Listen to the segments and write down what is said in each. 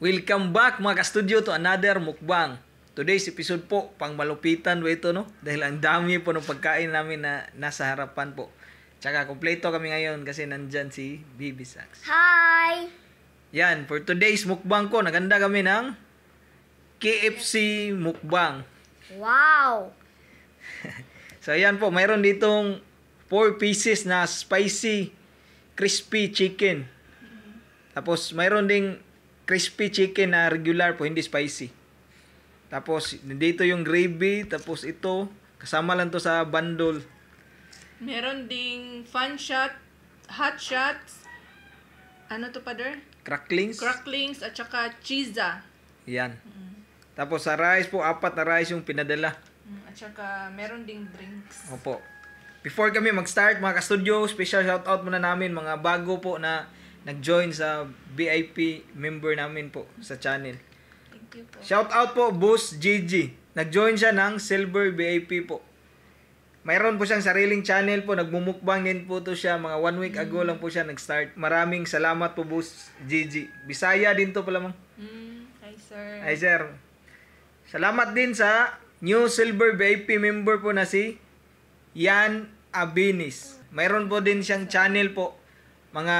Welcome back mga ka-studio to another mukbang. Today's episode po, pang malupitan po ito, no? Dahil ang dami po ng pagkain namin na nasa harapan po. Tsaka kompleto kami ngayon kasi nandyan si Bibi Sax. Hi! Yan, for today's mukbang ko, naganda kami ng KFC mukbang. Wow! So ayan po, mayroon ditong 4 pieces na spicy crispy chicken. Tapos mayroon ding crispy chicken na regular po, hindi spicy. Tapos dito yung gravy, tapos ito kasama lang to sa bundle. Meron ding fun shot, hot shots, ano to father? Cracklings. Cracklings at saka cheesa. Yan. Tapos sa rice po, 4 na rice yung pinadala. At saka meron ding drinks. Opo. Before kami mag-start mga ka-studio, special shoutout muna namin mga bago po na nag-join sa VIP member namin po sa channel. Thank you po. Shoutout po Boss Gigi. Nag-join siya ng Silver VIP po. Mayroon po siyang sariling channel po. Nagmumukbang din po to siya. Mga 1 week ago lang po siya nag-start. Maraming salamat po Boss Gigi. Bisaya din to pala mang. Hi sir. Ay sir. Salamat din sa new Silver VIP member po na si Yan Abinis. Mayroon po din siyang channel po. Mga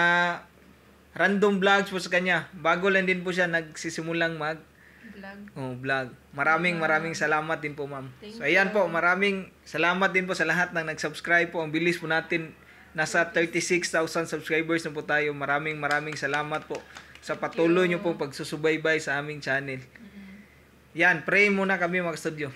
random vlogs po sa kanya. Bago lang din po siya nagsisimulang vlog. Maraming salamat din po, ma'am. Thank So ayan po, maraming salamat din po sa lahat ng nag-subscribe po. Ang bilis po natin, nasa 36,000 subscribers na po tayo. Maraming salamat po sa patuloy niyo po pagsusubaybay sa aming channel. Yan, pray muna kami mga studio.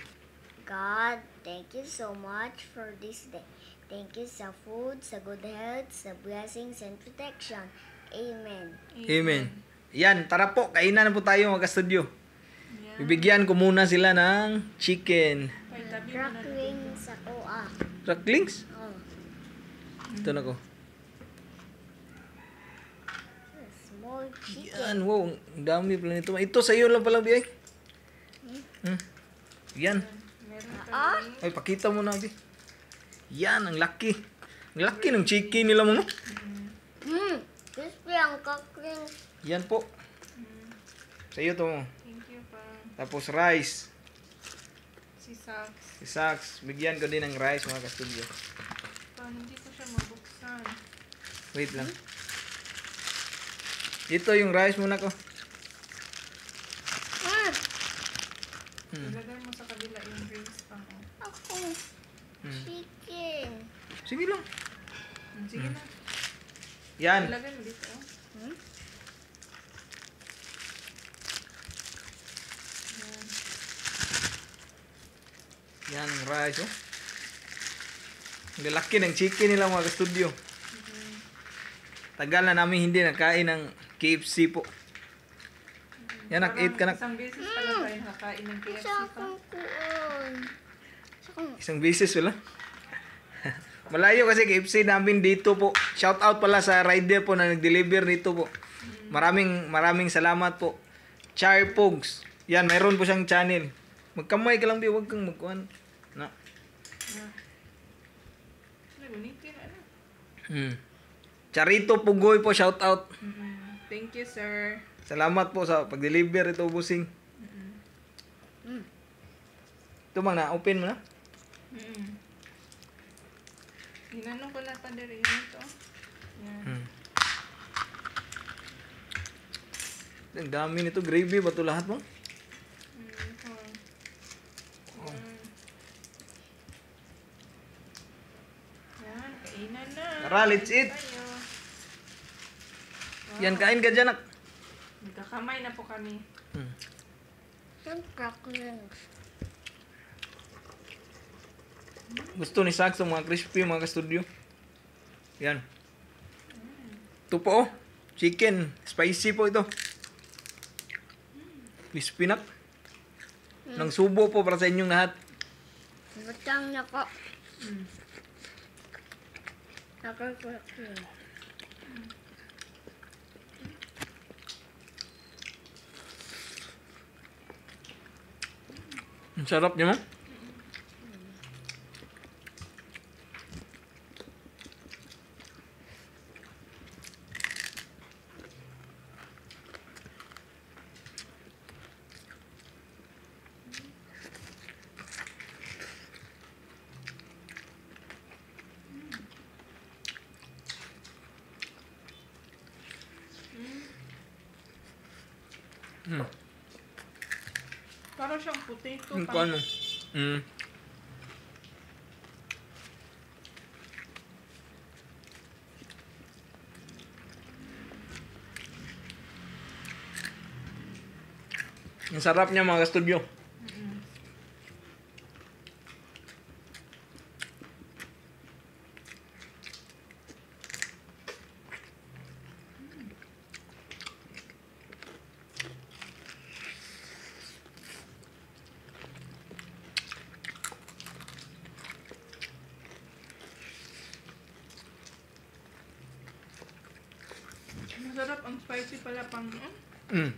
God, thank you so much for this day. Thank you sa food, sa good health, sa blessings and protection. Amen. Amen. Yan, tara po, kainan na po tayo mga studio. Yan. Bibigyan ko muna sila ng chicken. Ay, tabi mo na. Crackling sa koa. Cracklings? Oh, Ito na ko. small chicken. Yan, wow, ang dami pala nito. Ito sa iyo lang pala, Bi. Yan. Meron Ah? Ay, pakita mo na, Bi. Yan, ang laki. Ang laki ng chicken nila mo. Crispy ang crackling. Yan po. Sa iyo to mo. Thank you pa. Tapos rice. Si Sax. Si Sax, bigyan ko din ng rice mga ka-studio. Pa, hindi ko siya mabuksan. Wait lang. Ito yung rice muna ko. Ilagay mo sa kabila yung drinks pa mo. Ako. Chicken. Sige lang. Sige na. Yan. Ilagay mo dito. Yan ang rice, oh. Ang laki ng chicken nila mga ka-studio. Tagal na namin hindi nakain ng KFC po. Yan, nak-eat ka na. Isang beses pala tayo nakakain ng KFC Sa pa. akong kuon. Isang beses wala. Malayo kasi KFC namin dito po. Shout out pala sa rider po na nag-deliver dito po. Maraming salamat po. Char Pogs. Yan, mayroon po siyang channel. Magkamay ka lang, Bi. Huwag kang magkuhan. Na. Nagunitin, ano? Charito Pugoy po, shout out. Thank you, sir. Salamat po sa pag-deliver ito, busing. Ito mang na-open mo na. Ginanong ko na pa rin ito. Yan. Ang dami nito, gravy ba ito lahat mo? Yan, kainan na. Tara, let's eat. Tayo. Yan, kain ka dyan, nak. Magkakamay na po kami. Yung crackling. Gusto ni Sax ang mga crispy, mga ka-studio. Yan. Ito po, oh. Chicken. Spicy po ito. Crispy nak. Nang subo po para sa inyong lahat. Batang na ko. Nakakulaking. Ang sarap niya, mo. Mm. Para siyang potato Yung pa. kung ano. Mm. Ang sarap niya mga studio. Masarap ang spicy pala pang... Mm.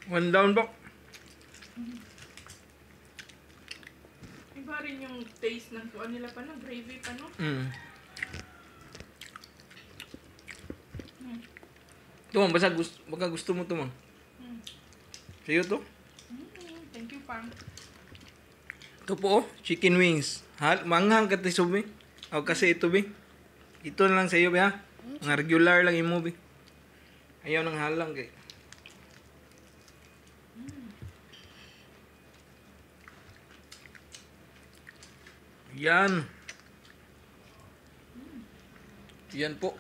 One down po. Iba rin yung taste ng kuan nila pa no, gravy pa no. Mm. Ito man, baka gusto mo ito man. Mm. Sa'yo to? Thank you, Pang. Ito po, oh, chicken wings. Manghang ka tayo, Bi. O kasi ito, Bi. Ito na lang sa'yo, Bi, ha? Mga regular lang yung movie. Ayaw nang halang, kay. Yan. Yan po.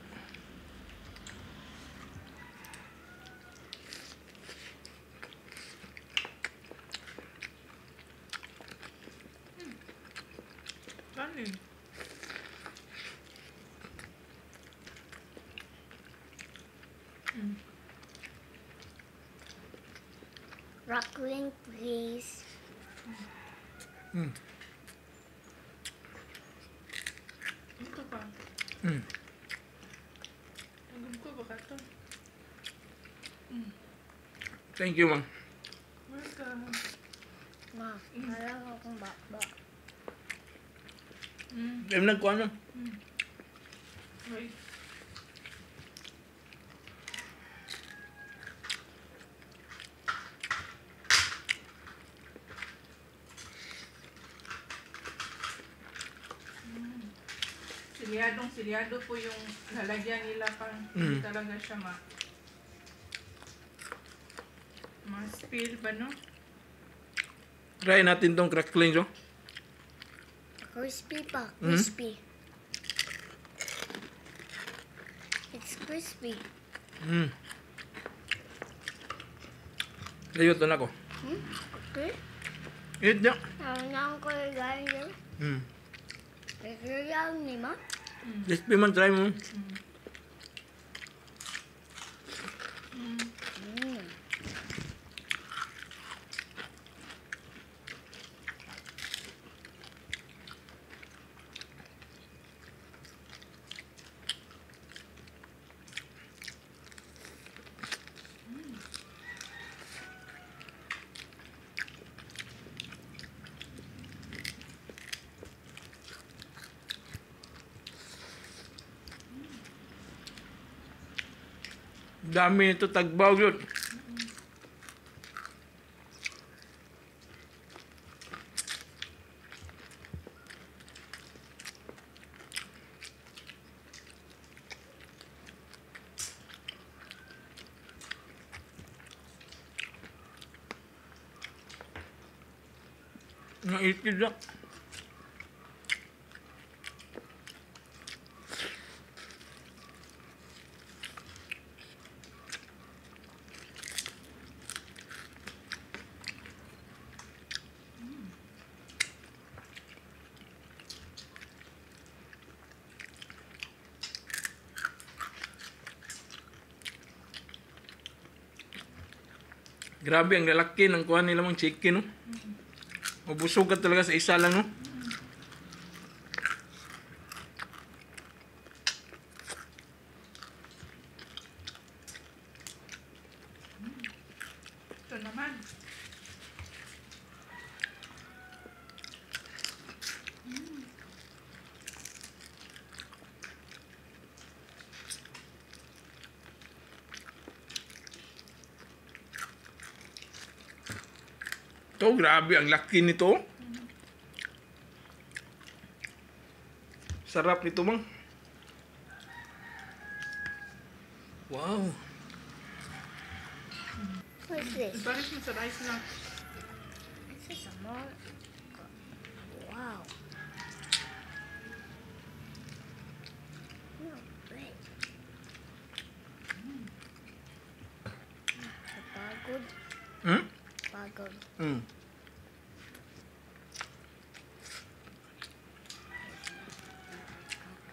Kanin. Raccoon, please. Mm. Ito pa. Mm. Agam ko baka to. Thank you, Mang. Welcome. Ma, parang akong baba. Kaya nagkuha na. Wait. Silyado po yung lalagyan nila pang hindi talaga siya ma-spill ba no? Try natin tong crackling, so. Crispy pa. Crispy. It's crispy. Mm. Layo to na ko. Okay? Eat niya. Nang ko gaya. Mm. Kaya ni ma. Crispy man, try mo. Dami nito, tagbaw yun. Naitid na. Grabe ang lalaki ng kuha nila mong chicken, no? Mabusog ka talaga sa isa lang, no? Ito naman. Ito, grabe, ang laki nito. Sarap nito, mang. Wow. What's this? Ibaris mo sa rice na. This is a more. Wow. No, bread. Pagod. Hmm? Pagod. Hmm.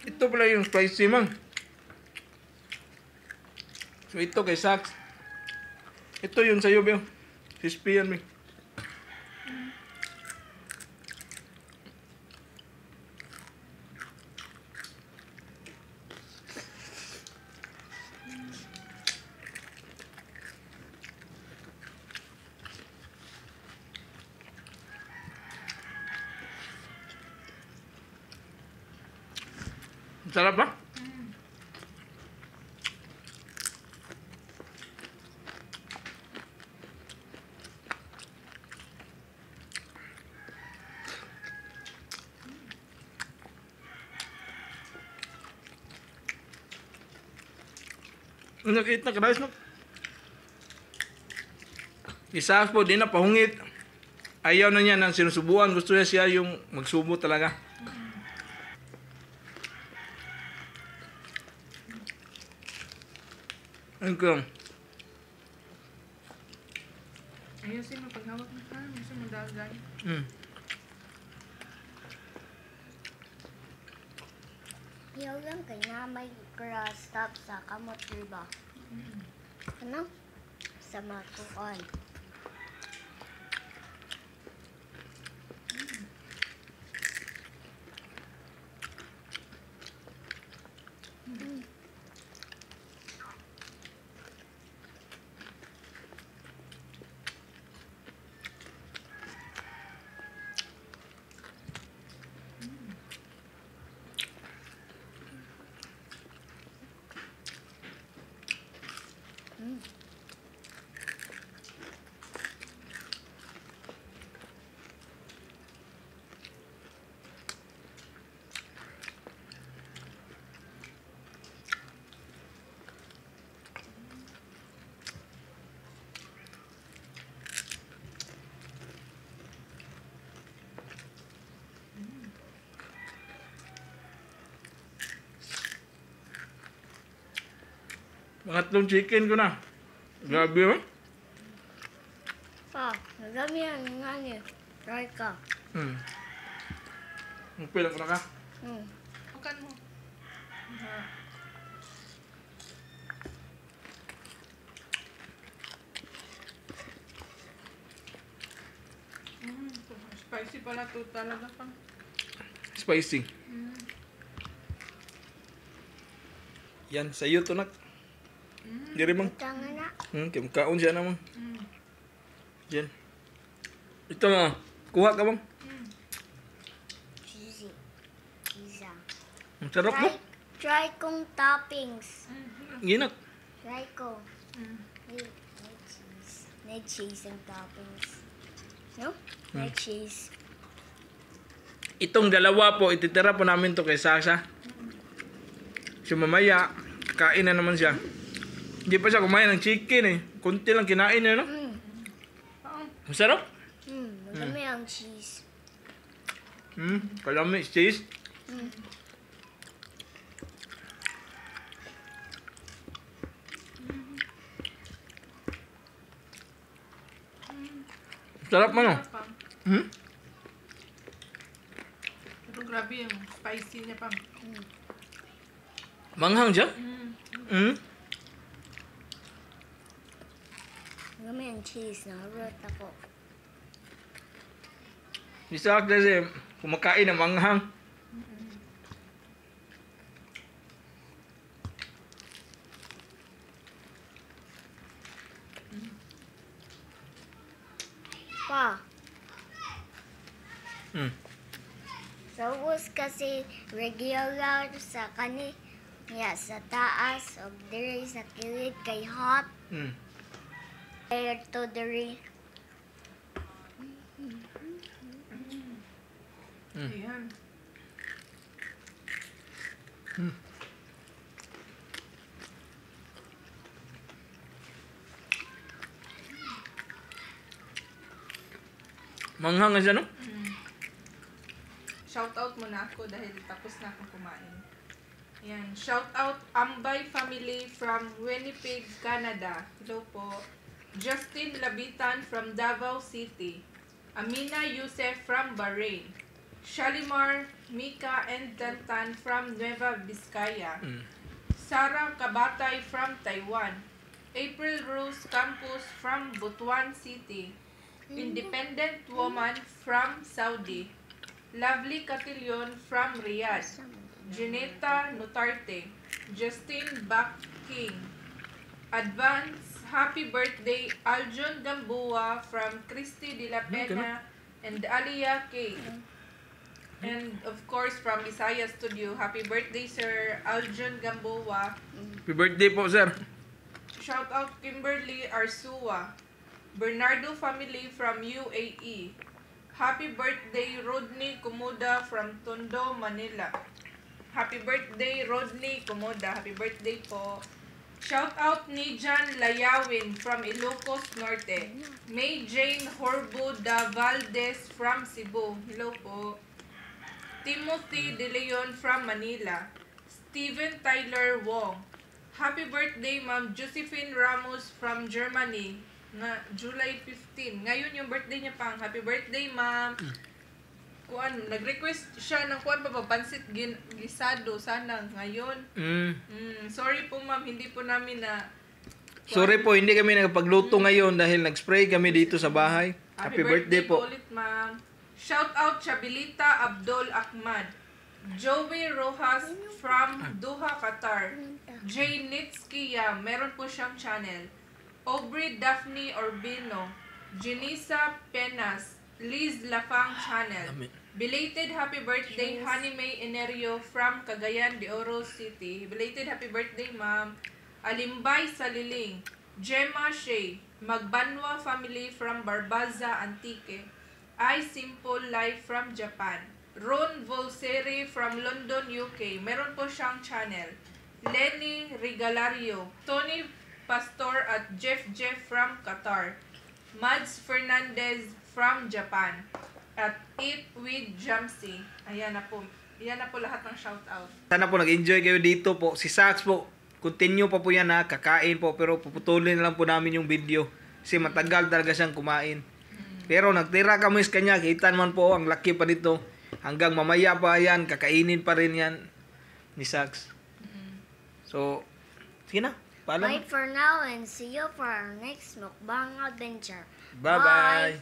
Ito pala yung spicy, mang. So, ito kay Sax. Ito yung sa'yo, Beo. Crispy yan, Beo. Sarap ba? Nag-eat na ka-rice, no? Isa po, di na pahungit. Ayaw na niya ng sinusubuan. Gusto niya siya yung magsubo talaga. Ayun ko. Ayusin mo paghawak mo ka. Gusto mo dagay. Mm. Yaw lang kay na may cross stop sa kamot, diba? Ano? Sa matukan. Pangatlong chicken ko na. Grabe mo. Pa, nagami yan nga niya. Try ka. Hmm. Magpilang ko na ka. Bukan mo. Ha. Spicy pala to talaga pang. Spicy. Yan, sa'yo to nak. Diri mang. Tanga na. Kaon siya naman. Yan. Ito na. Kuha ka bang? Cheesy. Pizza. Ang sarap mo. Try kong toppings. Ginak. Try ko. May cheese. May cheese and toppings. No? May cheese. Itong dalawa po, ititira po namin to kay Sasha. So mamaya, kain na naman siya. Hindi pa siya kumain ng chicken eh. Kunti lang kinain niya, no? Ang sarap. Madami ang cheese. Kalami, cheese. Sarap man, no? Pero grabe yung spicy niya pang. Manghang siya? Madami ang cheese. Naharot ako. Isa kasi kumakain ng manghang. Pa, Sauwas kasi regular sa kani ya sa taas o diri sa kilid kay hot. There to diri. Ayan. Manghang na siya, no? Shoutout muna ako dahil tapos na akong kumain. Ayan. Shoutout Ambay family from Winnipeg, Canada. Hello po. Justin Labitan from Davao City. Amina Yusef from Bahrain. Shalimar, Mika, and Tantan from Nueva Vizcaya. Sarah Kabatay from Taiwan. April Rose Campos from Butuan City. Independent Woman from Saudi. Lovely Catillon from Riyadh. Juneta Nutarte. Justin Bakking. Advance happy birthday Aljon Gamboa from Christy de la Pena and Alia K. And of course from Isaiah Studio, happy birthday Sir Aljon Gamboa. Happy birthday po, sir. Shout out Kimberly Arsua. Bernardo family from UAE. Happy birthday Rodney Kumoda from Tondo, Manila. Happy birthday Rodney Kumoda. Happy birthday po. Shout out Nijan Layawin from Ilocos Norte. May Jane Horbo da Valdez from Cebu. Hello po. Timothy De Leon from Manila. Steven Tyler Wong. Happy birthday Ma'am Josephine Ramos from Germany. Na July 15. Ngayon yung birthday niya pang. Happy birthday Ma'am. Kuan, nag-request siya ng kuan pa ba pansit gisado sana ngayon. Sorry po ma'am, hindi po namin na Sorry po, hindi kami nagpagluto ngayon dahil nag-spray kami dito sa bahay. Happy birthday po. ulit ma'am. Shout out Chabilita Abdul Ahmad. Joey Rojas from Doha, Qatar. Jay Nitskia, meron po siyang channel. Aubrey Daphne Orbino. Janisa Penas. Liz Lafang channel. Belated happy birthday Honey May Enerio from Cagayan de Oro City. Belated happy birthday ma'am. Alimbay Saliling. Gemma Shea. Magbanwa family from Barbaza, Antique. I Simple Life from Japan. Ron Volseri from London, UK. Meron po siyang channel. Lenny Regalario. Tony Pastor at Jeff from Qatar. Mads Fernandez from Japan. At Eat with Jamsi. Ayan na po. Ayan na po lahat ng shoutout. Sana po nag-enjoy kayo dito po. Si Sax po, continue pa po yan ha. Kakain po, pero puputulin na lang po namin yung video. Kasi matagal talaga siyang kumain. Pero nagtira kami sa kanya. Kita naman po, ang laki pa dito. Hanggang mamaya pa yan, kakainin pa rin yan ni Sax. So, sige na. Paalam. Bye for now and see you for our next mukbang adventure. Bye-bye.